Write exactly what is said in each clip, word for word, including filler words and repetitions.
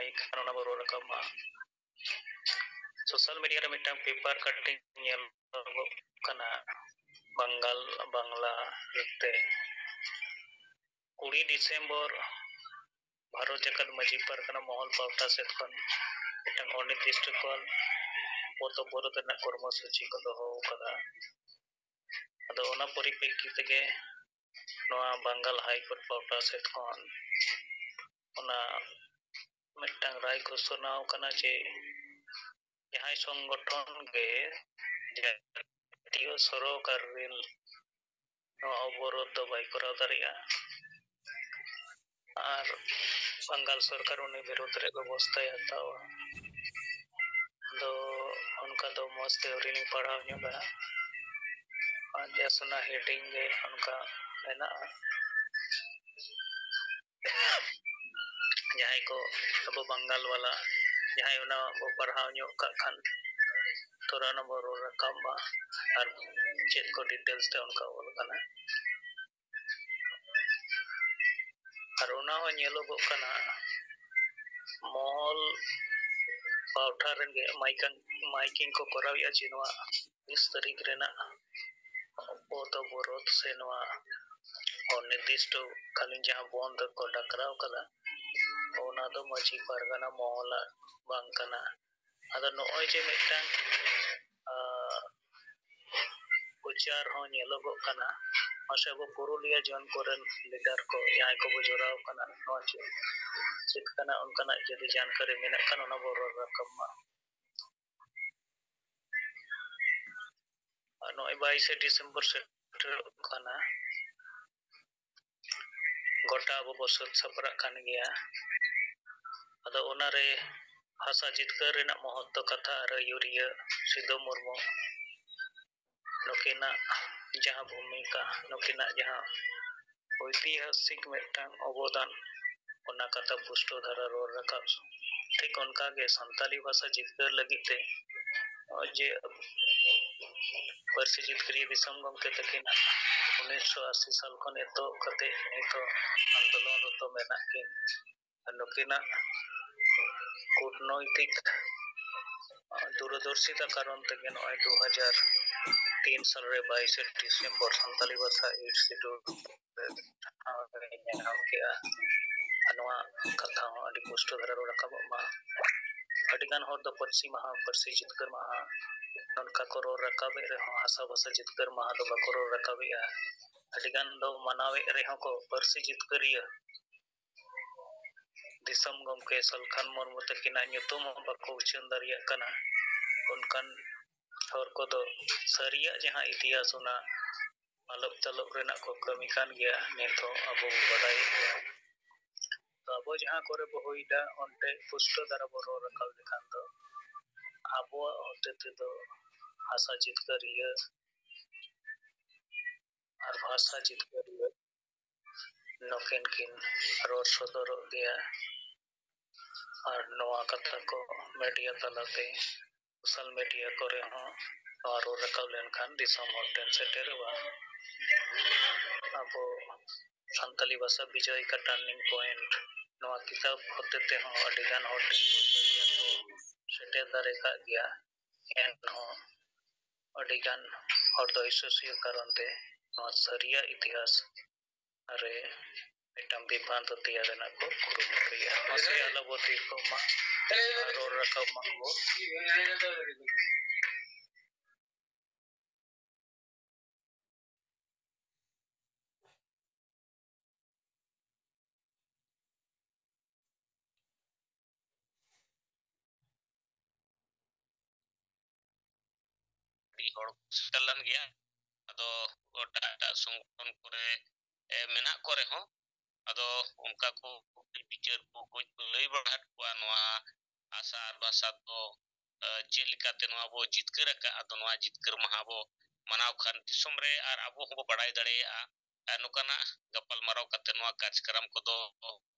ᱞᱟᱹᱭ ᱠᱷᱟᱱ ᱚᱱᱟ ᱵᱚ ᱨᱚᱲ ᱨᱟᱠᱟᱵ ᱢᱟ᱾ ᱥᱳᱥᱟᱞ ᱢᱤᱰᱤᱭᱟ ᱨᱮ ᱢᱤᱫᱴᱟᱝ ᱯᱮᱯᱟᱨ ᱠᱟᱴᱤᱝ ᱧᱮᱞᱚᱜᱚᱜ ᱠᱟᱱᱟ, ᱵᱟᱝᱜᱟᱞ ᱵᱟᱝᱞᱟ ᱛᱮ᱾ ᱠᱩᱲᱤ ᱰᱤᱥᱮᱢᱵᱚᱨ ᱵᱷᱟᱨᱚᱛ ᱡᱟᱠᱟᱛ ᱢᱟᱹᱡᱷᱤ ᱯᱟᱨᱜᱟᱱᱟ ᱢᱚᱦᱚᱞ ᱯᱟᱦᱴᱟ ᱥᱮᱫ ᱠᱷᱚᱱ ᱢᱤᱫᱴᱟᱝ ᱚᱱᱤᱨᱫᱤᱥᱴᱚ ᱠᱟᱞ ᱯᱚᱛᱚᱵ ᱵᱚᱨᱚᱫ ᱨᱮᱱᱟᱜ ᱠᱚᱨᱢᱚᱥᱩᱪᱤ ᱠᱚ ᱫᱚᱦᱚ ᱟᱠᱟᱫᱟ᱾ ᱟᱫᱚ ᱚᱱᱟ ᱯᱚᱨᱤᱯᱮᱠᱠᱷᱤ ᱛᱮᱜᱮ ᱱᱚᱣᱟ ᱵᱟᱝᱜᱟᱞ ᱦᱟᱭ ᱠᱳᱨᱴ ᱯᱟᱦᱴᱟ ᱥᱮᱫ ᱠᱷᱚᱱ ᱚᱱᱟ ᱢᱤᱫᱴᱟᱝ ᱨᱟᱭ ᱜᱷᱳᱥᱚᱱᱟ ᱟᱠᱟᱱᱟ ᱡᱮ ᱡᱟᱦᱟᱸᱭ ᱥᱚᱝᱜᱚᱴᱷᱚᱱ ᱜᱮ ᱡᱟᱹᱛᱤᱭᱚ ᱥᱚᱨᱚᱠ ᱟᱨ ᱨᱮᱞ ᱱᱚᱣᱟ ᱚᱵᱚᱨᱳᱫᱷ ᱫᱚ ᱵᱟᱭ ᱠᱚᱨᱟᱣ ᱫᱟᱲᱮᱭᱟᱜᱼᱟ᱾ ᱟᱨ ᱵᱟᱝᱜᱟᱞ ᱥᱚᱨᱠᱟᱨ ᱩᱱᱤ ᱵᱤᱨᱩᱫᱷ ᱨᱮ ᱵᱮᱵᱚᱥᱛᱷᱟᱭ ᱦᱟᱛᱟᱣᱟ᱾ ᱟᱫᱚ ᱚᱱᱠᱟ ᱫᱚ ᱢᱚᱡᱽ ᱛᱮ ᱟᱹᱣᱨᱤ ᱞᱤᱧ ᱯᱟᱲᱦᱟᱣ ᱧᱚᱜᱟ᱾ ᱟᱨ just ᱚᱱᱟ heading ᱜᱮ ᱚᱱᱠᱟ ᱢᱮᱱᱟᱜᱼᱟ᱾ ᱡᱟᱦᱟᱸᱭ ᱠᱚ ᱟᱵᱚ ᱵᱟᱝᱜᱟᱞ ᱵᱟᱞᱟ ᱡᱟᱦᱟᱸᱭ ᱚᱱᱟ ᱵᱚ ᱯᱟᱲᱦᱟᱣ ᱧᱚᱜ ᱠᱟᱜ ᱠᱷᱟᱱ ᱛᱷᱚᱲᱟ ᱚᱱᱟ ᱵᱚ ᱨᱚᱲ ᱨᱟᱠᱟᱵ ᱢᱟ ᱟᱨ ᱪᱮᱫ ᱠᱚ details ᱛᱮ ᱚᱱᱠᱟ ᱚᱞ ᱠᱟᱱᱟ᱾ ᱟᱨ ᱚᱱᱟ ᱦᱚᱸ ᱧᱮᱞᱚᱜᱚᱜ ᱠᱟᱱᱟ ᱢᱚᱦᱚᱞ ᱯᱟᱣᱴᱷᱟ ᱨᱮᱱ ᱜᱮ ᱢᱟᱭᱠᱟᱱ-, miking ᱠᱚ ᱠᱚᱨᱟᱣᱮᱫᱼᱟ ᱡᱮ ᱱᱚᱣᱟ ᱛᱤᱥ ᱛᱟᱹᱨᱤᱠᱷ ᱨᱮᱱᱟᱜ ᱯᱚᱛᱚᱵ ᱵᱚᱨᱚᱛ ᱥᱮ ᱱᱚᱣᱟ ᱚᱱᱤᱨᱫᱤᱥᱴᱚ ᱠᱟᱞᱤᱱ ᱡᱟᱦᱟᱸ ᱵᱚᱱᱫᱷ ᱠᱚ ᱰᱟᱠᱨᱟᱣ ᱠᱟᱫᱟ, ᱚᱱᱟ ᱫᱚ ᱢᱟᱹᱡᱷᱤ ᱯᱟᱨᱜᱟᱱᱟ ᱢᱚᱦᱚᱞᱟᱜ ᱵᱟᱝ ᱠᱟᱱᱟ᱾ ᱟᱫᱚ ᱱᱚᱜᱼᱚᱭ ᱡᱮ ᱢᱤᱫᱴᱟᱝ, ᱟᱸ, ᱯᱨᱚᱪᱟᱨ ᱦᱚᱸ ᱧᱮᱞᱚᱜᱚᱜ ᱠᱟᱱᱟ, ᱢᱟᱥᱮ ᱟᱵᱚ ᱯᱩᱨᱩᱞᱤᱭᱟᱹ ᱡᱚᱱ ᱠᱚᱨᱮᱱ leader ᱠᱚ ᱡᱟᱦᱟᱸᱭ ᱠᱚᱵᱚ ᱡᱚᱲᱟᱣ ᱠᱟᱱᱟ, ᱱᱚᱣᱟ ᱪᱮᱫ, ᱪᱮᱫ ᱠᱟᱱᱟ ᱚᱱᱠᱟᱱᱟᱜ ᱡᱩᱫᱤ ᱡᱟᱱᱠᱟᱨᱤ ᱢᱮᱱᱟᱜ ᱠᱷᱟᱱ ᱚᱱᱟ ᱵᱚ ᱨᱚᱲ ᱨᱟᱠᱟᱵ ᱢᱟ᱾ ᱟᱨ ᱱᱚᱜᱼᱚᱭ ᱵᱟᱭᱤᱥᱮ ᱰᱤᱥᱮᱢᱵᱚᱨ ᱥᱮᱴᱮᱨᱚᱜ ᱠᱟᱱᱟ, ᱜᱚᱴᱟ ᱟᱵᱚ ᱵᱚ ᱥᱟᱹᱛ ᱥᱟᱯᱲᱟᱜ ᱠᱟᱱ ᱜᱮᱭᱟ᱾ ᱟᱫᱚ ᱚᱱᱟᱨᱮ ᱦᱟᱥᱟ ᱡᱤᱛᱠᱟᱹᱨ ᱨᱮᱱᱟᱜ ᱢᱚᱦᱚᱛᱛᱚ ᱠᱟᱛᱷᱟ ᱟᱨ ᱟᱹᱭᱩᱨᱤᱭᱟᱹ ᱥᱤᱫᱷᱩ ᱢᱩᱨᱢᱩ ᱱᱩᱠᱤᱱᱟᱜ ᱡᱟᱦᱟᱸ ᱵᱷᱩᱢᱤᱠᱟ, ᱱᱩᱠᱤᱱᱟᱜ ᱡᱟᱦᱟᱸ ᱳᱭᱛᱤᱦᱟᱥᱤᱠ ᱢᱤᱫᱴᱟᱝ ᱚᱵᱚᱫᱟᱱ, ᱚᱱᱟ ᱠᱟᱛᱷᱟ ᱯᱩᱥᱴᱟᱹᱣ ᱫᱷᱟᱨᱟ ᱨᱚᱲ ᱨᱟᱠᱟᱵ᱾ ᱴᱷᱤᱠ ᱚᱱᱠᱟ ᱜᱮ ᱥᱟᱱᱛᱟᱞᱤ ᱵᱷᱟᱥᱟ ᱡᱤᱛᱠᱟᱹᱨ ᱞᱟᱹᱜᱤᱫ ᱛᱮ ᱱᱚᱜᱼᱚᱭ ᱡᱮ ᱯᱟᱹᱨᱥᱤ ᱡᱤᱛᱠᱟᱹᱨᱤᱭᱟᱹ ᱫᱤᱥᱚᱢ ᱜᱚᱢᱠᱮ ᱛᱟᱹᱠᱤᱱᱟᱜ ᱩᱱᱤᱥᱥᱚ ᱟᱥᱤ ᱥᱟᱞ ᱠᱷᱚᱱ ᱮᱛᱚᱦᱚᱵ ᱠᱟᱛᱮ ᱱᱤᱛ ᱦᱚᱸ ᱟᱱᱫᱳᱞᱚᱱ ᱨᱚᱛᱚ ᱢᱮᱱᱟᱜ ᱠᱤᱱ᱾ ᱱᱩᱠᱤᱱᱟᱜ ᱠᱩᱴᱱᱳᱭᱛᱤᱠ ᱫᱩᱨᱚᱫᱚᱨᱥᱤᱛᱟ ᱠᱟᱨᱚᱱ ᱛᱮᱜᱮ ᱱᱚᱜᱼᱚᱭ ᱫᱩ ᱦᱟᱡᱟᱨ ᱛᱤᱱ ᱥᱟᱞ ᱨᱮ ᱵᱟᱭᱤᱥᱮ ᱰᱤᱥᱮᱢᱵᱚᱨ ᱥᱟᱱᱛᱟᱞᱤ ᱵᱷᱟᱥᱟ ᱮᱭᱤᱴ ᱥᱤᱰᱩᱞ ᱨᱮ ᱴᱷᱟᱶ ᱮ ᱧᱟᱢ ᱠᱮᱜᱼᱟ᱾ ᱟᱨ ᱱᱚᱣᱟ ᱠᱟᱛᱷᱟ ᱦᱚᱸ ᱟᱹᱰᱤ ᱯᱩᱥᱴᱟᱹᱣ ᱫᱷᱟᱨᱟ ᱨᱚᱲ ᱨᱟᱠᱟᱵᱚᱜ ᱢᱟ᱾ ᱟᱹᱰᱤᱜᱟᱱ ᱦᱚᱲ ᱫᱚ ᱯᱟᱹᱨᱥᱤ ᱢᱟᱦᱟ, ᱯᱟᱹᱨᱥᱤ ᱡᱤᱛᱠᱟᱹᱨ ᱢᱟᱦᱟ ᱱᱚᱝᱠᱟ ᱠᱚ ᱨᱚᱲ ᱨᱟᱠᱟᱵᱮᱫ ᱨᱮᱦᱚᱸ ᱦᱟᱥᱟ ᱵᱷᱟᱥᱟ ᱡᱤᱛᱠᱟᱹᱨ ᱢᱟᱦᱟ ᱫᱚ ᱵᱟᱠᱚ ᱨᱚᱲ ᱨᱟᱠᱟᱵᱮᱜᱼᱟ᱾ ᱟᱹᱰᱤᱜᱟᱱ ᱫᱚ ᱢᱟᱱᱟᱣᱮᱫ ᱨᱮᱦᱚᱸ ᱠᱚ ᱯᱟᱹᱨᱥᱤ ᱡᱤᱛᱠᱟᱹᱨᱤᱭᱟᱹ ᱫᱤᱥᱚᱢ ᱜᱚᱢᱠᱮ ᱥᱟᱞᱠᱷᱟᱱ ᱢᱩᱨᱢᱩ ᱛᱟᱹᱠᱤᱱᱟᱜ ᱧᱩᱛᱩᱢ ᱦᱚᱸ ᱵᱟᱠᱚ ᱩᱪᱷᱟᱹᱱ ᱫᱟᱲᱮᱭᱟᱜ ᱠᱟᱱᱟ᱾ ᱚᱱᱠᱟᱱ ᱦᱚᱲ ᱠᱚᱫᱚ ᱥᱟᱹᱨᱤᱭᱟᱜ ᱡᱟᱦᱟᱸ ᱤᱛᱤᱦᱟᱥ, ᱚᱱᱟ ᱟᱞᱚᱯ ᱪᱟᱞᱚᱯ ᱨᱮᱱᱟᱜ ᱠᱚ ᱠᱟᱹᱢᱤ ᱠᱟᱱ ᱜᱮᱭᱟ᱾ ᱱᱤᱛ ᱦᱚᱸ ᱟᱵᱚ ᱵᱚ ᱵᱟᱰᱟᱭᱮᱫ ᱜᱮᱭᱟ᱾ ᱛᱚ ᱟᱵᱚ ᱡᱟᱦᱟᱸ ᱠᱚᱨᱮ ᱵᱚ ᱦᱩᱭ ᱮᱫᱟ, ᱚᱱᱛᱮ ᱯᱩᱥᱴᱟᱹ ᱫᱷᱟᱨᱟ ᱵᱚ ᱨᱚᱲ ᱨᱟᱠᱟᱵ ᱞᱮᱠᱷᱟᱱ ᱫᱚ ᱟᱵᱚᱣᱟᱜ ᱦᱚᱛᱮ ᱛᱮᱫᱚ ᱦᱟᱥᱟ ᱡᱤᱛᱠᱟᱹᱨᱤᱭᱟᱹ ᱟᱨ ᱵᱷᱟᱥᱟ ᱡᱤᱛᱠᱟᱹᱨᱤᱭᱟᱹ ᱱᱩᱠᱤᱱ ᱠᱤᱱ ᱨᱚᱲ ᱥᱚᱫᱚᱨᱚᱜ ᱜᱮᱭᱟ᱾ ᱟᱨ ᱱᱚᱣᱟ ᱠᱟᱛᱷᱟ ᱠᱚ ᱢᱤᱰᱤᱭᱟ ᱛᱟᱞᱟᱛᱮ, ᱥᱳᱥᱟᱞ ᱢᱤᱰᱤᱭᱟ ᱠᱚᱨᱮ ᱦᱚᱸ ᱱᱚᱣᱟ ᱨᱚᱲ ᱨᱟᱠᱟᱵ ᱞᱮᱱᱠᱷᱟᱱ ᱫᱤᱥᱚᱢ ᱦᱚᱲ ᱴᱷᱮᱱ ᱥᱮᱴᱮᱨᱚᱜᱼᱟ᱾ ᱟᱵᱚ ᱥᱟᱱᱛᱟᱞᱤ ᱵᱷᱟᱥᱟ ᱵᱤᱡᱚᱭ ᱠᱟ ᱴᱟᱨᱱᱤᱝ ᱯᱚᱭᱮᱱᱴ ᱱᱚᱣᱟ ᱠᱤᱛᱟᱹᱵ ᱦᱚᱛᱮ ᱛᱮᱦᱚᱸ ᱟᱹᱰᱤᱜᱟᱱ ᱦᱚᱲ ᱴᱷᱮᱱ ᱠᱚ ᱥᱮᱴᱮᱨ ᱫᱟᱲᱮ ᱠᱟᱜ ᱜᱮᱭᱟ᱾ ᱮᱱᱦᱚᱸ ᱟᱹᱰᱤᱜᱟᱱ ᱦᱚᱲ ᱫᱚ ᱦᱤᱥᱟᱹᱥᱩᱭᱟᱹ ᱠᱟᱨᱚᱱ ᱛᱮ ᱱᱚᱣᱟ ᱥᱟᱹᱨᱤᱭᱟᱜ ᱤᱛᱤᱦᱟᱥ ᱨᱮ ᱢᱤᱫᱴᱟᱝ ᱵᱤᱵᱷᱨᱟᱱᱛ ᱛᱮᱭᱟᱨ ᱨᱮᱱᱟᱜ ᱠᱚ ᱠᱩᱨᱩᱢᱩᱴᱩᱭᱟ᱾ ᱢᱟᱥᱮ ᱟᱞᱚ ᱵᱚ ᱛᱷᱤᱨ ᱠᱚᱜ ᱢᱟ, ᱟᱨ ᱨᱚᱲ ᱨᱟᱠᱟᱵ ᱢᱟ ᱵᱚ᱾ ᱟᱹᱰᱤ ᱦᱚᱲ ᱠᱚ ᱥᱮᱴᱮᱨ ᱞᱮᱱ ᱜᱮᱭᱟ᱾ ᱟᱫᱚ ᱮᱴᱟᱜ ᱮᱴᱟᱜ ᱥᱚᱝᱜᱚᱴᱷᱚᱱ ᱠᱚᱨᱮ, ᱮ, ᱢᱮᱱᱟᱜ ᱠᱚ ᱨᱮᱦᱚᱸ, ᱟᱫᱚ ᱚᱱᱠᱟ ᱠᱚ ᱵᱤᱪᱟᱹᱨ ᱠᱚ ᱠᱚ ᱞᱟᱹᱭ ᱵᱟᱲᱟ ᱟᱫ ᱠᱚᱣᱟ᱾ ᱱᱚᱣᱟ ᱟᱥᱟ ᱟᱨ ᱵᱷᱟᱥᱟ ᱫᱚ, ᱮ, ᱪᱮᱫ ᱞᱮᱠᱟᱛᱮ ᱱᱚᱣᱟ ᱵᱚ ᱡᱤᱛᱠᱟᱹᱨ ᱟᱠᱟᱫ, ᱟᱫᱚ ᱱᱚᱣᱟ ᱡᱤᱛᱠᱟᱹᱨ ᱢᱟᱦᱟ ᱵᱚ ᱢᱟᱱᱟᱣ ᱠᱷᱟᱱ ᱫᱤᱥᱚᱢ ᱨᱮ ᱟᱨ ᱟᱵᱚ ᱦᱚᱸᱵᱚ ᱵᱟᱲᱟᱭ ᱫᱟᱲᱮᱭᱟᱜᱼᱟ᱾ ᱟᱨ ᱱᱚᱝᱠᱟᱱᱟᱜ ᱜᱟᱯᱟᱞ ᱢᱟᱨᱟᱣ ᱠᱟᱛᱮ ᱱᱚᱣᱟ ᱠᱟᱨᱡᱚᱠᱨᱚᱢ ᱠᱚᱫᱚ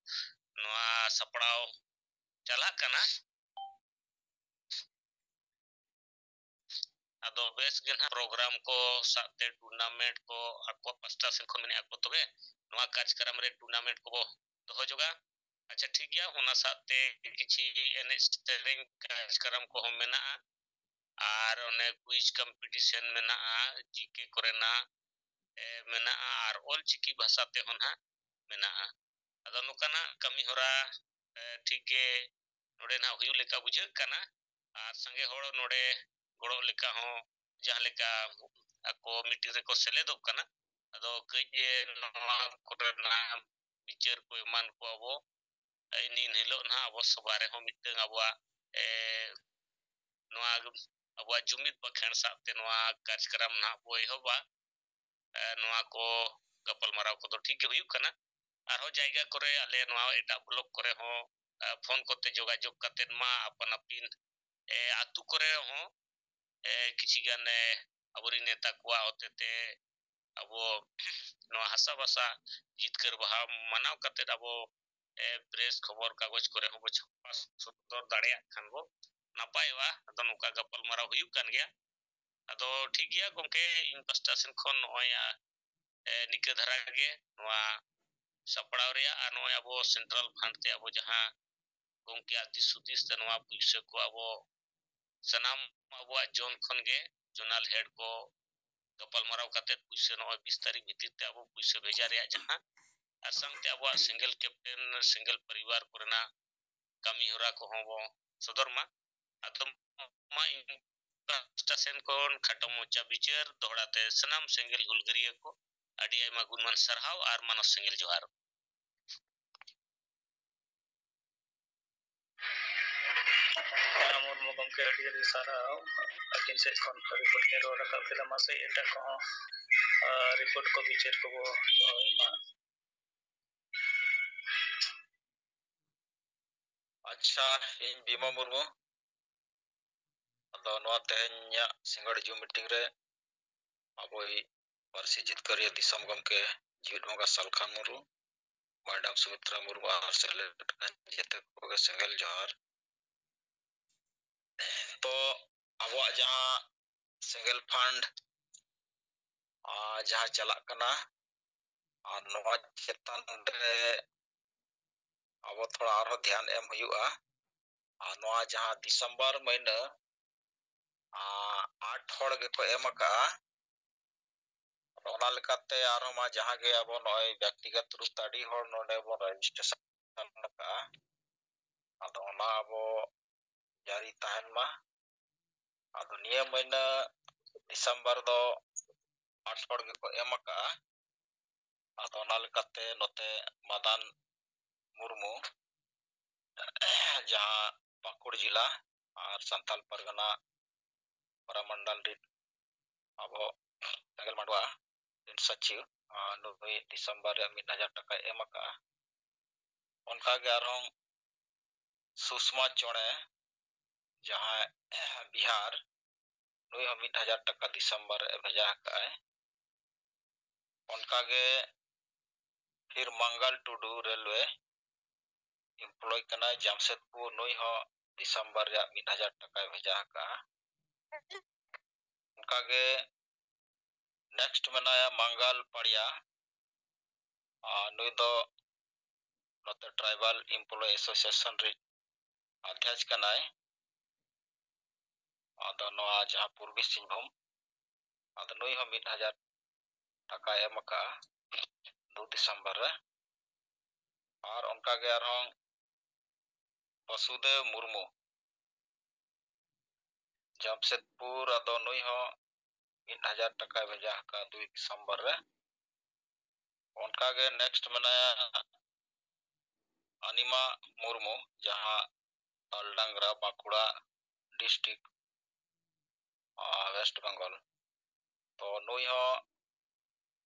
ᱱᱚᱣᱟ ᱥᱟᱯᱲᱟᱣ ᱪᱟᱞᱟᱜ ᱠᱟᱱᱟ᱾ ᱟᱫᱚ ᱵᱮᱥ ᱜᱮ ᱱᱟᱦᱟᱜ ᱯᱨᱳᱜᱨᱟᱢ ᱠᱚ ᱥᱟᱶᱛᱮ ᱴᱩᱨᱱᱟᱢᱮᱱᱴ ᱠᱚ ᱟᱠᱚ ᱯᱟᱥᱴᱟ ᱥᱮᱫ ᱠᱷᱚᱱ ᱢᱮᱱᱮᱫᱼᱟ ᱠᱚ, ᱛᱚᱵᱮ ᱱᱚᱣᱟ ᱠᱟᱨᱡᱚᱠᱨᱚᱢ ᱨᱮ ᱴᱩᱨᱱᱟᱢᱮᱱᱴ ᱠᱚᱵᱚ ᱫᱚᱦᱚ ᱡᱚᱜᱟ᱾ ᱟᱪᱪᱷᱟ, ᱴᱷᱤᱠ ᱜᱮᱭᱟ, ᱚᱱᱟ ᱥᱟᱶᱛᱮ ᱠᱤᱪᱷᱤ ᱮᱱᱮᱡ ᱥᱮᱨᱮᱧ ᱠᱟᱨᱡᱚᱠᱨᱚᱢ ᱠᱚᱦᱚᱸ ᱢᱮᱱᱟᱜᱼᱟ, ᱟᱨ ᱚᱱᱮ quiz competition ᱢᱮᱱᱟᱜᱼᱟ, GK ᱠᱚᱨᱮᱱᱟᱜ, ᱮ, ᱢᱮᱱᱟᱜᱼᱟ, ᱟᱨ ᱚᱞᱪᱤᱠᱤ ᱵᱷᱟᱥᱟ ᱛᱮᱦᱚᱸ ᱱᱟᱦᱟᱜ ᱢᱮᱱᱟᱜᱼᱟ᱾ ᱟᱫᱚ ᱱᱚᱝᱠᱟᱱᱟᱜ ᱠᱟᱹᱢᱤ ᱦᱚᱨᱟ, ᱮ, ᱴᱷᱤᱠ ᱜᱮ ᱱᱚᱰᱮ ᱱᱟᱦᱟᱜ ᱦᱩᱭᱩᱜ ᱞᱮᱠᱟ ᱵᱩᱡᱷᱟᱹᱜ ᱠᱟᱱᱟ, ᱟᱨ ᱥᱟᱸᱜᱮ ᱦᱚᱲ ᱱᱚᱰᱮ ᱜᱚᱲᱚ ᱞᱮᱠᱟ ᱦᱚᱸ ᱡᱟᱦᱟᱸ ᱞᱮᱠᱟ ᱟᱠᱚ meeting ᱨᱮᱠᱚ ᱥᱮᱞᱮᱫᱚᱜ ᱠᱟᱱᱟ, ᱟᱫᱚ ᱠᱟᱹᱡ, ᱮ, ᱱᱚᱣᱟ ᱠᱚᱨᱮᱱᱟᱜ ᱵᱤᱪᱟᱹᱨ ᱠᱚ ᱮᱢᱟᱱ ᱠᱚ ᱟᱵᱚ, ᱮ, ᱤᱱ ᱦᱤᱞᱳᱜ ᱱᱟᱦᱟᱜ ᱟᱵᱚ ᱥᱚᱵᱷᱟ ᱨᱮᱦᱚᱸ ᱢᱤᱫᱴᱟᱝ ᱟᱵᱚᱣᱟᱜ, ᱮ, ᱱᱚᱣᱟ ᱟᱵᱚᱣᱟᱜ ᱡᱩᱢᱤᱫ ᱵᱟᱠᱷᱮᱬ ᱥᱟᱵᱛᱮ ᱱᱚᱣᱟ ᱠᱟᱨᱡᱚᱠᱨᱚᱢ ᱱᱟᱦᱟᱜ ᱵᱚ ᱮᱦᱚᱵᱟ᱾ ᱮ, ᱱᱚᱣᱟ ᱠᱚ ᱜᱟᱯᱟᱞᱢᱟᱨᱟᱣ ᱠᱚᱫᱚ ᱴᱷᱤᱠ ᱜᱮ ᱦᱩᱭᱩᱜ ᱠᱟᱱᱟ᱾ ᱟᱨᱦᱚᱸ ᱡᱟᱭᱜᱟ ᱠᱚᱨᱮ ᱟᱞᱮ ᱱᱚᱣᱟ ᱮᱴᱟᱜ block ᱠᱚᱨᱮ ᱦᱚᱸ, ᱮ, phone ᱠᱚᱛᱮ ᱡᱳᱜᱟᱡᱳᱜᱽ ᱠᱟᱛᱮᱫ ᱢᱟ ᱟᱯᱟᱱ ᱟᱹᱯᱤᱱ, ᱮ, ᱟᱹᱛᱩ ᱠᱚᱨᱮ ᱦᱚᱸ, ᱮ, ᱠᱤᱪᱷᱤ ᱜᱟᱱ, ᱮ, ᱟᱵᱚᱨᱮᱱ ᱱᱮᱛᱟ ᱠᱚᱣᱟᱜ ᱦᱚᱛᱮᱛᱮ ᱟᱵᱚ ᱱᱚᱣᱟ ᱦᱟᱥᱟ ᱵᱷᱟᱥᱟ ᱡᱤᱛᱠᱟᱹᱨ ᱢᱟᱦᱟ ᱢᱟᱱᱟᱣ ᱠᱟᱛᱮᱫ ᱟᱵᱚ, ᱮ, press ᱠᱷᱚᱵᱚᱨ ᱠᱟᱜᱚᱡᱽ ᱠᱚᱨᱮ ᱦᱚᱸᱵᱚ ᱪᱷᱟᱯᱟ ᱥᱚᱫᱚᱨ ᱫᱟᱲᱮᱭᱟᱜ ᱠᱷᱟᱱ ᱵᱚ ᱱᱟᱯᱟᱭᱚᱜᱼᱟ᱾ ᱟᱫᱚ ᱱᱚᱝᱠᱟ ᱜᱟᱯᱟᱞᱢᱟᱨᱟᱣ ᱦᱩᱭᱩᱜ ᱠᱟᱱ ᱜᱮᱭᱟ᱾ ᱟᱫᱚ ᱴᱷᱤᱠ ᱜᱮᱭᱟ ᱜᱚᱢᱠᱮ, ᱤᱧ ᱯᱟᱥᱴᱟ ᱥᱮᱱ ᱠᱷᱚᱱ ᱱᱚᱜᱼᱚᱭ, ᱮ, ᱱᱤᱠᱟᱹ ᱫᱷᱟᱨᱟ ᱜᱮ ᱱᱚᱣᱟ ᱥᱟᱯᱲᱟᱣ ᱨᱮᱭᱟᱜ, ᱟᱨ ᱱᱚᱜᱼᱚᱭ ᱟᱵᱚ central fund ᱛᱮ ᱟᱵᱚ ᱡᱟᱦᱟᱸ ᱜᱚᱢᱠᱮᱭᱟᱜ ᱫᱤᱥ ᱦᱩᱫᱤᱥ ᱛᱮ ᱱᱚᱣᱟ ᱯᱩᱭᱥᱟᱹ ᱠᱚ ᱟᱵᱚ ᱥᱟᱱᱟᱢ ᱟᱵᱚᱣᱟᱜ zone ᱠᱷᱚᱱ ᱜᱮ zonal head ᱠᱚ ᱜᱟᱯᱟᱞᱢᱟᱨᱟᱣ ᱠᱟᱛᱮᱫ ᱯᱩᱭᱥᱟᱹ ᱱᱚᱜᱼᱚᱭ ᱵᱤᱥ ᱛᱟᱹᱨᱤᱠᱷ ᱵᱷᱤᱛᱤᱨ ᱛᱮ ᱟᱵᱚ ᱯᱩᱭᱥᱟᱹ ᱵᱷᱮᱡᱟ ᱨᱮᱭᱟᱜ ᱡᱟᱦᱟᱸ, ᱟᱨ ᱥᱟᱶᱛᱮ ᱟᱵᱚᱣᱟᱜ single captain, single ᱯᱚᱨᱤᱵᱟᱨ ᱠᱚᱨᱮᱱᱟᱜ ᱠᱟᱹᱢᱤ ᱦᱚᱨᱟ ᱠᱚᱦᱚᱸ ᱵᱚ ᱥᱚᱫᱚᱨ ᱢᱟ᱾ ᱟᱫᱚ ᱢᱟ ᱤᱧ ᱯᱟᱥᱴᱟ ᱥᱮᱱ ᱠᱷᱚᱱ ᱠᱷᱟᱴᱚ ᱢᱚᱪᱟ ᱵᱤᱪᱟᱹᱨ ᱫᱚᱦᱲᱟ ᱛᱮ ᱥᱟᱱᱟᱢ ᱥᱮᱸᱜᱮᱞ ᱦᱩᱞᱜᱟᱹᱨᱤᱭᱟᱹ ᱠᱚ ᱟᱹᱰᱤ ᱟᱭᱢᱟ ᱜᱩᱱᱢᱟᱱ ᱥᱟᱨᱦᱟᱣ ᱟᱨ ᱢᱟᱱᱚᱛ ᱥᱮᱸᱜᱮᱞ ᱡᱚᱦᱟᱨ᱾ ᱢᱩᱨᱢᱩ ᱜᱚᱢᱠᱮ, ᱟᱹᱰᱤ ᱟᱹᱰᱤ ᱥᱟᱨᱦᱟᱣ᱾ ᱟᱹᱠᱤᱱ ᱥᱮᱫ ᱠᱷᱚᱱ report ᱠᱤᱱ ᱨᱚᱲ ᱨᱟᱠᱟᱵ ᱠᱮᱫᱟ᱾ ᱢᱟᱥᱮ ᱮᱴᱟᱜ ᱠᱚᱦᱚᱸ, ᱟᱨ, report ᱠᱚ ᱵᱤᱪᱟᱹᱨ ᱠᱚᱵᱚ ᱫᱚᱦᱚᱭ ᱢᱟ᱾ ᱟᱪᱪᱷᱟ, ᱤᱧ ᱵᱤᱢᱟ ᱢᱩᱨᱢᱩ᱾ ᱟᱫᱚ ᱱᱚᱣᱟ ᱛᱮᱦᱮᱧᱟᱜ ᱥᱤᱸᱜᱟᱹᱲ Zoom meeting ᱨᱮ ᱟᱵᱚᱭᱤᱡ ᱯᱟᱹᱨᱥᱤ ᱡᱤᱛᱠᱟᱹᱨᱤᱭᱟᱹ ᱫᱤᱥᱚᱢ ᱜᱚᱢᱠᱮ ᱡᱤᱣᱤᱫ ᱵᱚᱸᱜᱟ ᱥᱟᱞᱠᱷᱟᱱ ᱢᱩᱨᱢᱩ, ᱢᱮᱰᱟᱢ ᱥᱩᱢᱤᱛᱨᱟ ᱢᱩᱨᱢᱩ ᱟᱨ ᱥᱮᱞᱮᱫ ᱟᱠᱟᱱ ᱡᱮᱛᱮ ᱠᱚᱜᱮ ᱥᱮᱸᱜᱮᱞ ᱡᱚᱦᱟᱨ᱾ ᱛᱚ ᱟᱵᱚᱣᱟᱜ ᱡᱟᱦᱟᱸ ᱥᱮᱸᱜᱮᱞ fund, ᱟᱨ ᱡᱟᱦᱟᱸ ᱪᱟᱞᱟᱜ ᱠᱟᱱᱟ, ᱟᱨ ᱱᱚᱣᱟ ᱪᱮᱛᱟᱱ ᱨᱮ ᱟᱵᱚ ᱛᱷᱚᱲᱟ ᱟᱨᱦᱚᱸ ᱫᱷᱮᱭᱟᱱ ᱮᱢ ᱦᱩᱭᱩᱜᱼᱟ᱾ ᱟᱨ ᱱᱚᱣᱟ ᱡᱟᱦᱟᱸ ᱰᱤᱥᱮᱢᱵᱚᱨ ᱢᱟᱹᱦᱱᱟᱹ, ᱟᱨ ᱟᱴ ᱦᱚᱲ ᱜᱮᱠᱚ ᱮᱢ ᱟᱠᱟᱜᱼᱟ᱾ ᱟᱫᱚ ᱚᱱᱟ ᱞᱮᱠᱟᱛᱮ ᱟᱨᱦᱚᱸ ᱢᱟ ᱡᱟᱦᱟᱸ ᱜᱮ ᱟᱵᱚ ᱱᱚᱜᱼᱚᱭ ᱵᱮᱠᱛᱤᱜᱚᱛ ᱨᱩᱯ ᱛᱮ ᱟᱹᱰᱤ ᱦᱚᱲ ᱱᱚᱰᱮ ᱵᱚᱱ ᱨᱮᱡᱤᱥᱴᱨᱮᱥᱚᱱ ᱟᱠᱟᱜᱼᱟ, ᱟᱫᱚ ᱚᱱᱟ ᱟᱵᱚ ᱡᱟᱹᱨᱤ ᱛᱟᱦᱮᱱ ᱢᱟ᱾ ᱟᱫᱚ ᱱᱤᱭᱟᱹ ᱢᱟᱹᱦᱱᱟᱹ ᱰᱤᱥᱮᱢᱵᱚᱨ ᱫᱚ ᱟᱴ ᱦᱚᱲ ᱜᱮᱠᱚ ᱮᱢ ᱟᱠᱟᱜᱼᱟ᱾ ᱟᱫᱚ ᱚᱱᱟ ᱞᱮᱠᱟᱛᱮ ᱱᱚᱛᱮ ᱢᱟᱫᱟᱱ ᱢᱩᱨᱢᱩ, ᱡᱟᱦᱟᱸ ᱯᱟᱹᱠᱩᱲ ᱡᱮᱞᱟ ᱟᱨ ᱥᱟᱱᱛᱟᱞ ᱯᱟᱨᱜᱟᱱᱟ ᱯᱟᱨᱟᱢᱚᱱᱰᱚᱞ ᱨᱤᱱ ᱟᱵᱚ ᱥᱮᱸᱜᱮᱞ ᱢᱟᱰᱣᱟ ᱨᱤᱱ ᱥᱟᱹᱪᱤᱣ, ᱟᱨ ᱱᱩᱭ ᱰᱤᱥᱮᱢᱵᱚᱨ ᱨᱮ ᱢᱤᱫ ᱦᱟᱡᱟᱨ ᱴᱟᱠᱟᱭ ᱮᱢ ᱟᱠᱟᱜᱼᱟ᱾ ᱚᱱᱠᱟᱜᱮ ᱟᱨᱦᱚᱸ ᱥᱩᱥᱢᱟ ᱪᱚᱬᱮ, ᱡᱟᱦᱟᱸᱭ ᱵᱤᱦᱟᱨ, ᱱᱩᱭ ᱦᱚᱸ ᱢᱤᱫ ᱦᱟᱡᱟᱨ ᱴᱟᱠᱟ ᱰᱤᱥᱮᱢᱵᱚᱨ ᱨᱮ ᱵᱷᱮᱡᱟ ᱟᱠᱟᱫᱼᱟᱭ᱾ ᱚᱱᱠᱟᱜᱮ ᱯᱷᱤᱨ ᱢᱟᱝᱜᱟᱞ ᱴᱩᱰᱩ, ᱨᱮᱞᱣᱮ ᱮᱢᱯᱞᱚᱭ ᱠᱟᱱᱟᱭ ᱡᱟᱢᱥᱮᱫᱽᱯᱩᱨ, ᱱᱩᱭ ᱦᱚᱸ ᱰᱤᱥᱮᱢᱵᱚᱨ ᱨᱮᱭᱟᱜ ᱢᱤᱫ ᱦᱟᱡᱟᱨ ᱴᱟᱠᱟᱭ ᱵᱷᱮᱡᱟ ᱟᱠᱟᱫᱼᱟ᱾ ᱚᱱᱠᱟᱜᱮ ᱱᱮᱠᱥᱴ ᱢᱮᱱᱟᱭᱟ ᱢᱟᱝᱜᱟᱞ ᱯᱟᱲᱤᱭᱟ, ᱟᱨ ᱱᱩᱭ ᱫᱚ ᱱᱚᱛᱮ ᱴᱨᱟᱭᱵᱟᱞ ᱮᱢᱯᱞᱚᱭ ᱮᱥᱳᱥᱤᱭᱮᱥᱚᱱ ᱨᱤᱱ ᱟᱫᱷᱭᱟᱪ ᱠᱟᱱᱟᱭ᱾ ᱟᱫᱚ ᱱᱚᱣᱟ ᱡᱟᱦᱟᱸ ᱯᱩᱨᱵᱤ ᱥᱤᱝᱵᱷᱩᱢ, ᱟᱫᱚ ᱱᱩᱭ ᱦᱚᱸ ᱢᱤᱫ ᱦᱟᱡᱟᱨ ᱴᱟᱠᱟᱭ ᱮᱢ ᱟᱠᱟᱫᱼᱟ ᱫᱩ ᱰᱤᱥᱮᱢᱵᱚᱨ ᱨᱮ᱾ ᱟᱨ ᱚᱱᱠᱟᱜᱮ ᱟᱨᱦᱚᱸ ᱵᱟᱥᱩᱫᱮᱵ ᱢᱩᱨᱢᱩ, ᱡᱟᱢᱥᱮᱫᱽᱯᱩᱨ, ᱟᱫᱚ ᱱᱩᱭ ᱦᱚᱸ ᱢᱤᱫ ᱦᱟᱡᱟᱨ ᱴᱟᱠᱟᱭ ᱵᱷᱮᱡᱟ ᱟᱠᱟᱫᱼᱟ ᱫᱩᱭ ᱰᱤᱥᱮᱢᱵᱚᱨ ᱨᱮ᱾ ᱚᱱᱠᱟᱜᱮ ᱱᱮᱠᱥᱴ ᱢᱮᱱᱟᱭᱟ ᱟᱱᱤᱢᱟ ᱢᱩᱨᱢᱩ, ᱡᱟᱦᱟᱸ ᱛᱟᱞᱰᱟᱝᱨᱟ, ᱵᱟᱸᱠᱩᱲᱟ ᱰᱤᱥᱴᱨᱤᱠᱴ, ᱟᱨ ᱣᱮᱥᱴ ᱵᱮᱝᱜᱚᱞ᱾ ᱛᱚ ᱱᱩᱭ ᱦᱚᱸ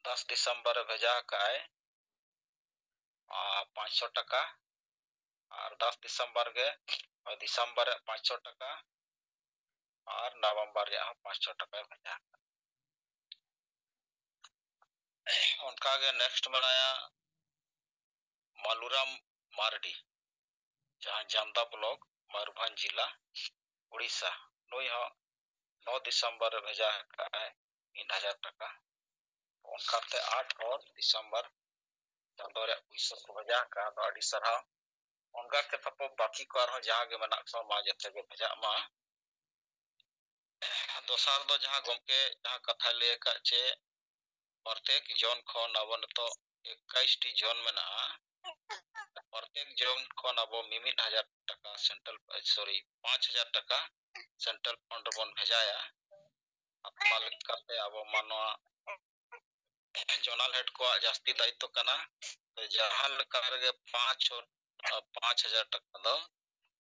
ᱫᱟᱥ ᱰᱤᱥᱮᱢᱵᱚᱨ ᱨᱮ ᱵᱷᱮᱡᱟ ᱟᱠᱟᱫᱼᱟᱭ, ᱟᱨ ᱯᱟᱸᱪᱥᱚ ᱴᱟᱠᱟ, ᱟᱨ ᱫᱟᱥ ᱰᱤᱥᱮᱢᱵᱚᱨ ᱜᱮ, ᱰᱤᱥᱮᱢᱵᱚᱨ ᱨᱮ ᱯᱟᱸᱪᱥᱚ ᱴᱟᱠᱟ, ᱟᱨ ᱱᱚᱵᱷᱮᱢᱵᱚᱨ ᱨᱮᱭᱟᱜ ᱦᱚᱸ ᱯᱟᱸᱪᱥᱚ ᱴᱟᱠᱟᱭ ᱵᱷᱮᱡᱟ ᱟᱠᱟᱫᱼᱟ᱾ ᱚᱱᱠᱟᱜᱮ ᱱᱮᱠᱥᱴ ᱢᱮᱱᱟᱭᱟ ᱢᱟᱞᱩᱨᱟᱢ ᱢᱟᱨᱰᱤ, ᱡᱟᱦᱟᱸ ᱡᱟᱢᱫᱟ ᱵᱞᱚᱠ, ᱢᱚᱭᱩᱨᱵᱷᱚᱸᱡᱽ ᱡᱮᱞᱟ, ᱩᱲᱤᱥᱥᱟ᱾ ᱱᱩᱭ ᱦᱚᱸ ᱱᱚ ᱰᱤᱥᱮᱢᱵᱚᱨ ᱨᱮ ᱵᱷᱮᱡᱟ ᱟᱠᱟᱫᱼᱟᱭ ᱢᱤᱫ ᱦᱟᱡᱟᱨ ᱴᱟᱠᱟ᱾ ᱚᱱᱠᱟᱛᱮ ᱟᱴ ᱦᱚᱲ ᱰᱤᱥᱮᱢᱵᱚᱨ ᱪᱟᱸᱫᱚ ᱨᱮᱭᱟᱜ ᱯᱩᱭᱥᱟᱹ ᱠᱚ ᱵᱷᱮᱡᱟ ᱟᱠᱟᱫᱼᱟ᱾ ᱟᱫᱚ ᱟᱹᱰᱤ ᱥᱟᱨᱦᱟᱣ᱾ ᱚᱱᱠᱟ ᱜᱮ ᱛᱟᱯᱚᱨ ᱵᱟᱹᱠᱤ ᱠᱚ ᱟᱨᱦᱚᱸ ᱡᱟᱦᱟᱸ ᱜᱮ ᱢᱮᱱᱟᱜ ᱠᱚ ᱢᱟ ᱡᱚᱛᱚ ᱜᱮ ᱵᱷᱮᱡᱟᱜ ᱢᱟ᱾ ᱫᱚᱥᱟᱨ ᱫᱚ ᱡᱟᱦᱟᱸ ᱜᱚᱢᱠᱮ ᱡᱟᱦᱟᱸ ᱠᱟᱛᱷᱟᱭ ᱞᱟᱹᱭ ᱟᱠᱟᱫ ᱡᱮ ᱯᱨᱚᱛᱮᱠ ᱡᱚᱱ ᱠᱷᱚᱱ ᱟᱵᱚ ᱱᱤᱛᱚᱜ ᱮᱠᱟᱭᱤᱥ ᱴᱤ ᱡᱚᱱ ᱢᱮᱱᱟᱜᱼᱟ᱾ ᱯᱨᱚᱛᱮᱠ ᱡᱚᱱ ᱠᱷᱚᱱ ᱟᱵᱚ ᱢᱤᱢᱤᱫ ᱦᱟᱡᱟᱨ ᱴᱟᱠᱟ central, sorry, ᱯᱟᱸᱪ ᱦᱟᱡᱟᱨ ᱴᱟᱠᱟ central fund ᱨᱮᱵᱚᱱ ᱵᱷᱮᱡᱟᱭᱟ᱾ ᱚᱱᱟ ᱞᱮᱠᱟᱛᱮ ᱟᱵᱚ ᱢᱟ ᱱᱚᱣᱟ zonal head ᱠᱚᱣᱟᱜ ᱡᱟᱹᱥᱛᱤ ᱫᱟᱭᱤᱛᱛᱚ ᱠᱟᱱᱟ᱾ ᱛᱚ ᱡᱟᱦᱟᱸ ᱞᱮᱠᱟ ᱨᱮᱜᱮ ᱯᱟᱸᱪ ᱦᱚᱲ, ᱯᱟᱸᱪ ᱦᱟᱡᱟᱨ ᱴᱟᱠᱟ ᱫᱚ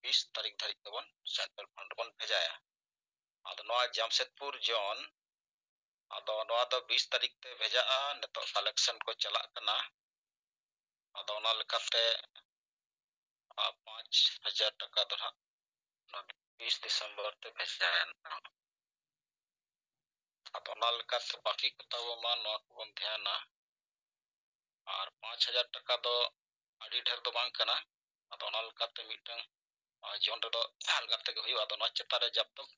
ᱵᱤᱥ ᱛᱟᱹᱨᱤᱠᱷ ᱫᱷᱟᱹᱨᱤᱡ ᱛᱮᱵᱚᱱ central fund ᱨᱮᱵᱚᱱ ᱵᱷᱮᱡᱟᱭᱟ᱾ ᱟᱫᱚ ᱱᱚᱣᱟ ᱡᱟᱢᱥᱮᱫᱽᱯᱩᱨ ᱡᱚᱱ, ᱟᱫᱚ ᱱᱚᱣᱟ ᱫᱚ ᱵᱤᱥ ᱛᱟᱹᱨᱤᱠᱷ ᱛᱮ ᱵᱷᱮᱡᱟᱜᱼᱟ, ᱱᱤᱛᱚᱜ collection ᱠᱚ ᱪᱟᱞᱟᱜ ᱠᱟᱱᱟ᱾ ᱟᱫᱚ ᱚᱱᱟ ᱞᱮᱠᱟᱛᱮ, ᱟᱨ ᱯᱟᱸᱪ ᱦᱟᱡᱟᱨ ᱴᱟᱠᱟ ᱫᱚ ᱦᱟᱸᱜ ᱚᱱᱟ ᱵᱤᱥ ᱰᱤᱥᱮᱢᱵᱚᱨ ᱛᱮ ᱵᱷᱮᱡᱟᱭᱟ ᱱᱟᱦᱟᱜ᱾ ᱟᱫᱚ ᱚᱱᱟ ᱞᱮᱠᱟᱛᱮ ᱵᱟᱹᱠᱤ ᱠᱚ ᱛᱟᱵᱚ ᱢᱟ ᱱᱚᱣᱟ ᱠᱚᱵᱚᱱ ᱫᱷᱮᱭᱟᱱᱟ᱾ ᱟᱨ ᱯᱟᱸᱪ ᱦᱟᱡᱟᱨ ᱴᱟᱠᱟ ᱫᱚ ᱟᱹᱰᱤ ᱰᱷᱮᱨ ᱫᱚ ᱵᱟᱝ ᱠᱟᱱᱟ᱾ ᱟᱫᱚ ᱚᱱᱟ ᱞᱮᱠᱟᱛᱮ ᱢᱤᱫᱴᱟᱝ, ᱟᱨ ᱡᱚᱱ ᱨᱮᱫᱚ ᱟᱞᱜᱟ ᱛᱮᱜᱮ ᱦᱩᱭᱩᱜᱼᱟ᱾ ᱟᱫᱚ ᱱᱚᱣᱟ ᱪᱮᱛᱟᱱ ᱨᱮ ᱡᱟᱵ ᱛᱚᱠ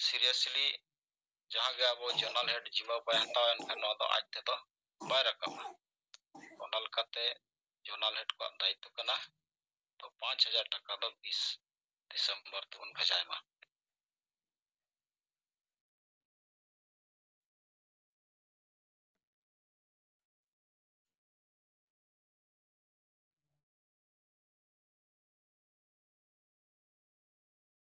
seriously ᱡᱟᱦᱟᱸ ᱜᱮ ᱟᱵᱚ zonal head ᱡᱤᱢᱟᱹ ᱵᱟᱭ ᱦᱟᱛᱟᱣᱟ, ᱮᱱᱠᱷᱟᱱ ᱱᱚᱣᱟ ᱫᱚ ᱟᱡ ᱛᱮᱫᱚ ᱵᱟᱭ ᱨᱟᱠᱟᱵᱟ᱾ ᱚᱱᱟ ᱞᱮᱠᱟᱛᱮ zonal head ᱠᱚᱣᱟᱜ ᱫᱟᱭᱤᱛᱛᱚ ᱠᱟᱱᱟ᱾ ᱛᱚ ᱯᱟᱸᱪ ᱦᱟᱡᱟᱨ ᱴᱟᱠᱟ ᱫᱚ ᱵᱤᱥ ᱰᱤᱥᱮᱢᱵᱚᱨ ᱛᱮᱵᱚᱱ ᱵᱷᱮᱡᱟᱭ ᱢᱟ᱾